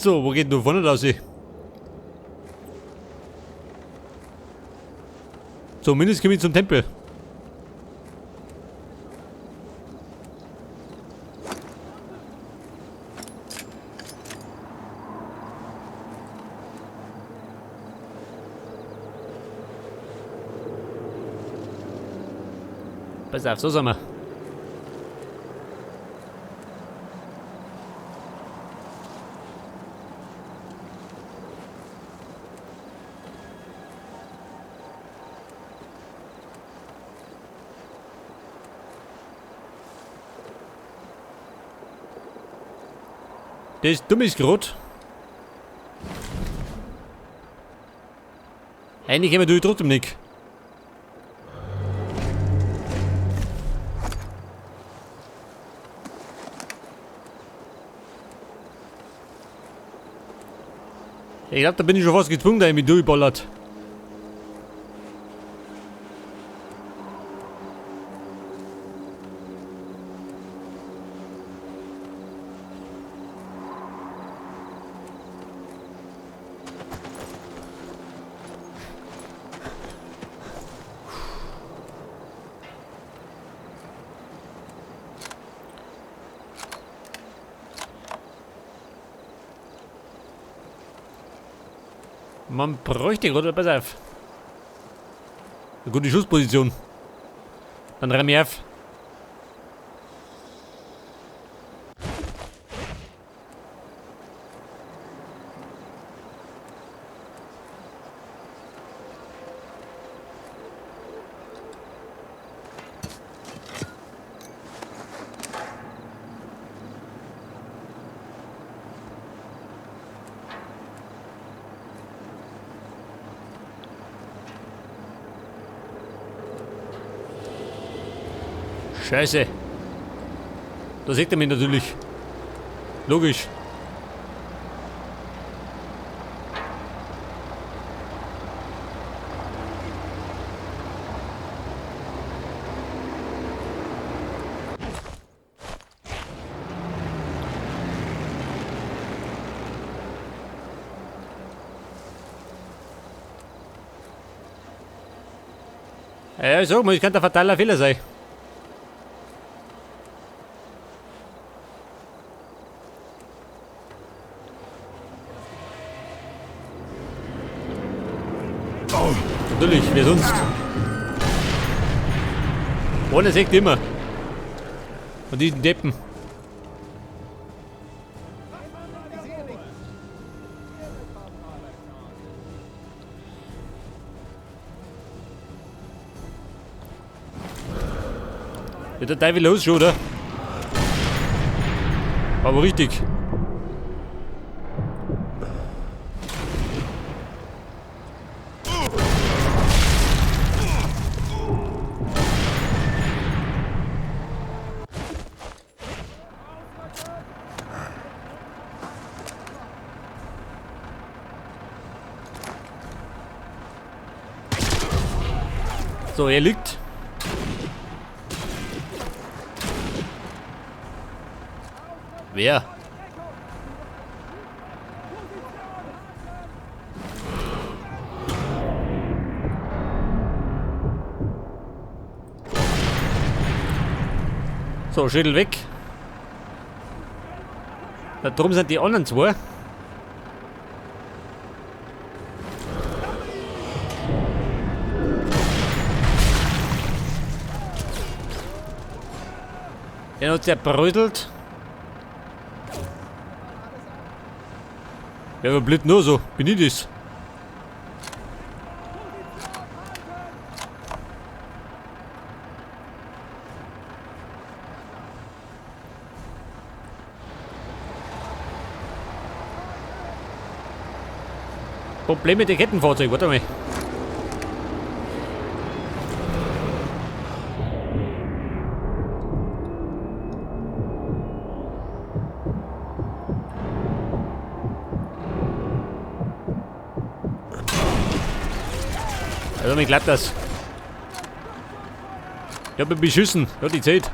So, wo geht denn da vorne raus? Zumindest komme ich zum Tempel. Pass auf, so sind wir. Der ist dumm ist grad. Eigentlich haben wir trotzdem nicht. Ich glaube, da bin ich schon fast gezwungen, da ich mich durchballert. Man bräuchte gerade, pass auf. Eine gute Schussposition. Dann renn ich auf. Scheiße. Da sieht er mich natürlich. Logisch. Ja, ich sag mal, es kann der fataler Fehler sein. Natürlich, wer sonst? Ohne sagt immer. Von diesen Deppen. Ja, der Teufel los schon, oder? Aber richtig. So, er liegt. Wer? So, Schädel weg. Da drum sind die anderen zwei. Der hat zerbrödelt. Ja, aber blöd nur so. Bin ich das? Problem mit den Kettenfahrzeugen, warte mal. Also mir klappt das. Ich hab mich beschissen. Ja, die Zeit.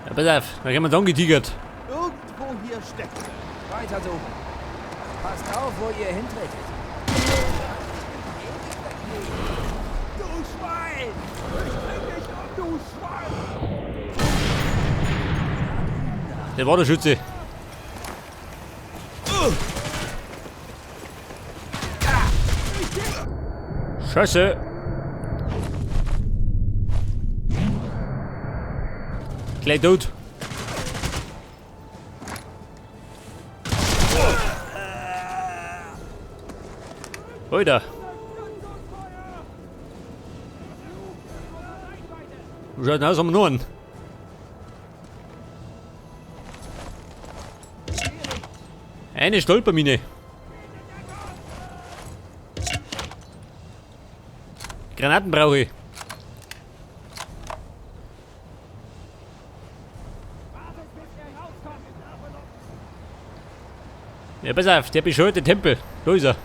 Ja, pass auf, da haben wir uns angetigert. Irgendwo hier steckt er. Weitersuchen. Passt auf, wo ihr hintretet. Du Schwein! Ich bring dich um, du Schwein! Der war der Schütze. Scheiße. Gleich tot. Alter. Wie schaut denn aus? Haben wir noch einen? Eine Stolpermine. Granaten brauche ich. Ja, pass auf, der bescheuerte Tempel. Da ist er.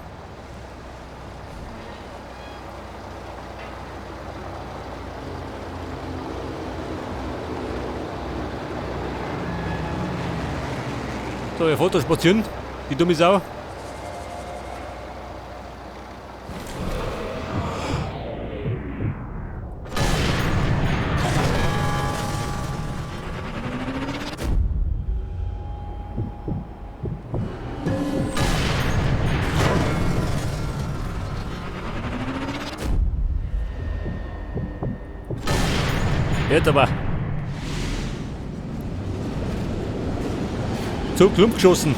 So, ihr fährt da spazieren, die dumme Sau. Jetzt aber. Zu Klump geschossen.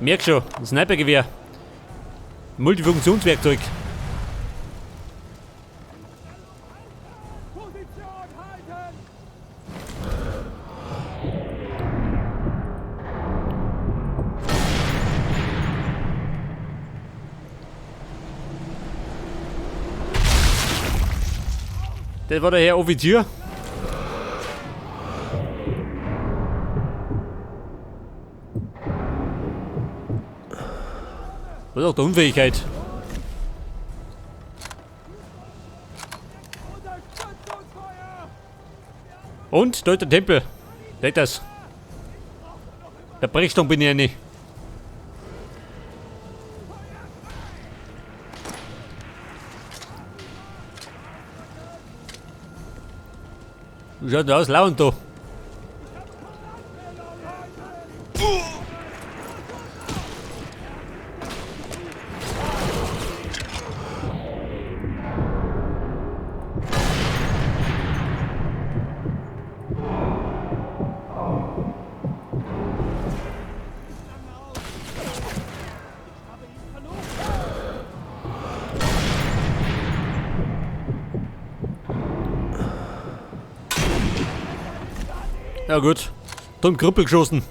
Merk schon, ein Snipergewehr. Multifunktionswerkzeug. Position halten! Das war der Herr Offizier. Was ist auch der Unfähigkeit? Und? Da ist der Tempel. Seht das? Der Brechsturm bin ich ja nicht. Wie schaut denn aus? Lauernd da. Ja gut, Tom Krüppel geschossen.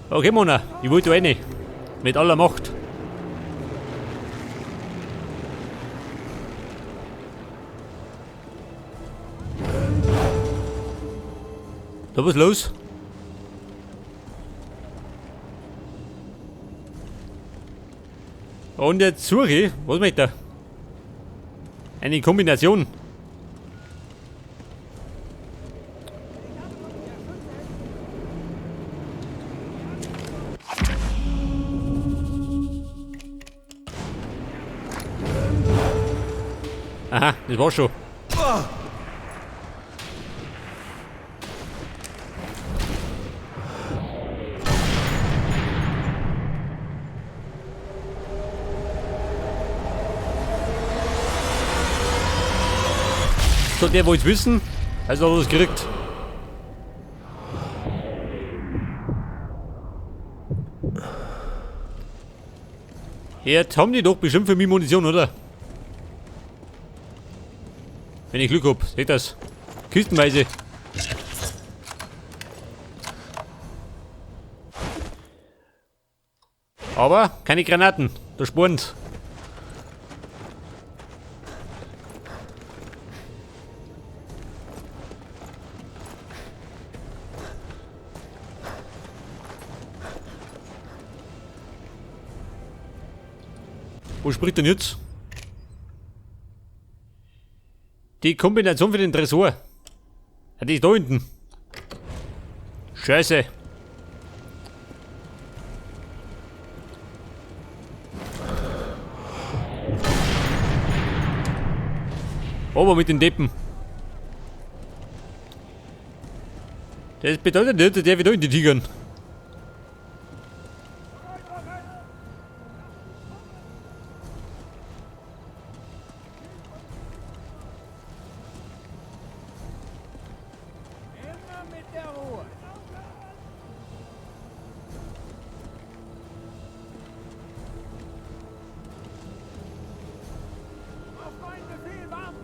Okay, Mona, ich wollte rein. Mit aller Macht. Da was los? Und jetzt suche ich, was möchte er? Eine Kombination. Aha, das war's schon. So, der wollt's wissen, also hat er was gekriegt. Jetzt haben die doch bestimmt für mich Munition, oder? Wenn ich Glück hab, seht das. Kistenweise. Aber keine Granaten. Da spornt. Wo spricht denn jetzt? Die Kombination für den Tresor. Ja, die ist da hinten. Scheiße. Aber mit den Deppen. Das bedeutet nicht, der wird da in die Tigern. Immer mit der Ruhe. Auf meinen Befehl warten!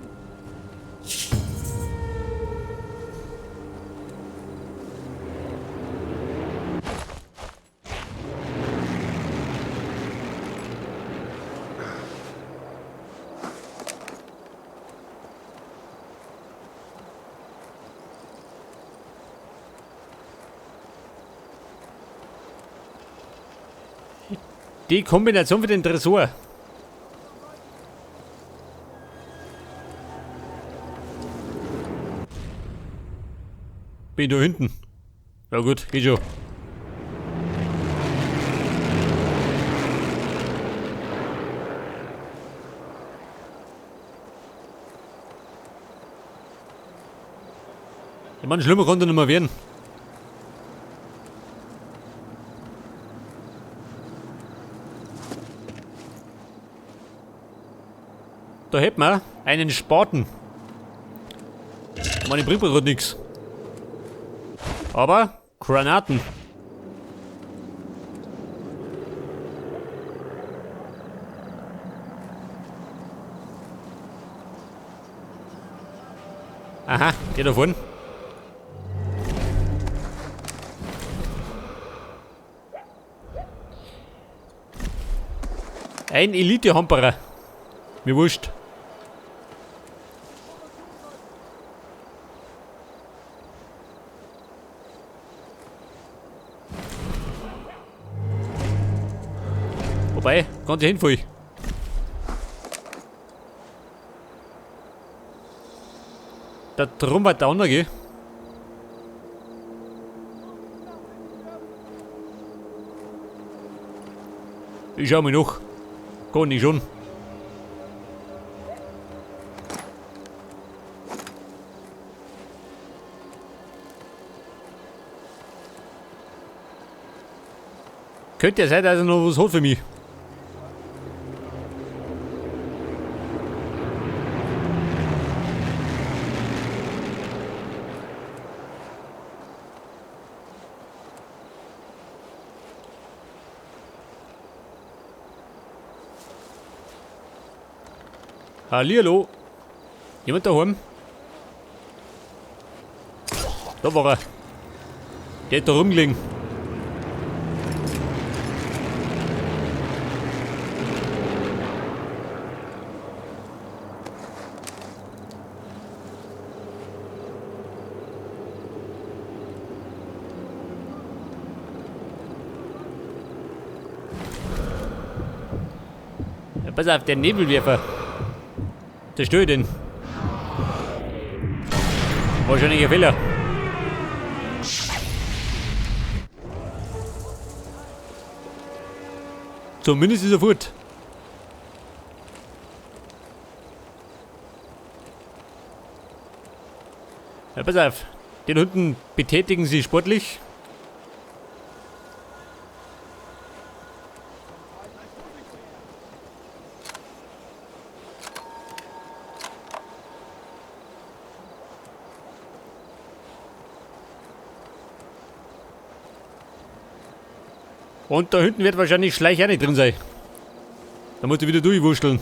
Die Kombination für den Tresor. Bin da hinten. Ja gut, geht schon. Ich meine, schlimmer konnte nicht mehr werden. Da hätten wir einen Spaten. Ich meine, bringt mir grad nix. Aber Granaten. Aha, der da vorne. Ein Elite-Hamperer. Mir wurscht. Wobei, ganz hinfall. Der Drum weiter runter, gell? Ich schau mal nach. Kann ich schon. Könnte ja sein, dass er noch was hat für mich. Hallihallo. Jemand daheim? Da war er. Der hat da rumgelegen. Ja, pass auf, der Nebelwerfer. Zerstör den. Wahrscheinlich ein Fehler. Zumindest ist er fort. Ja, pass auf. Den Hunden betätigen sie sportlich. Und da hinten wird wahrscheinlich Schleich auch nicht drin sein. Da musst du wieder durchwurschteln.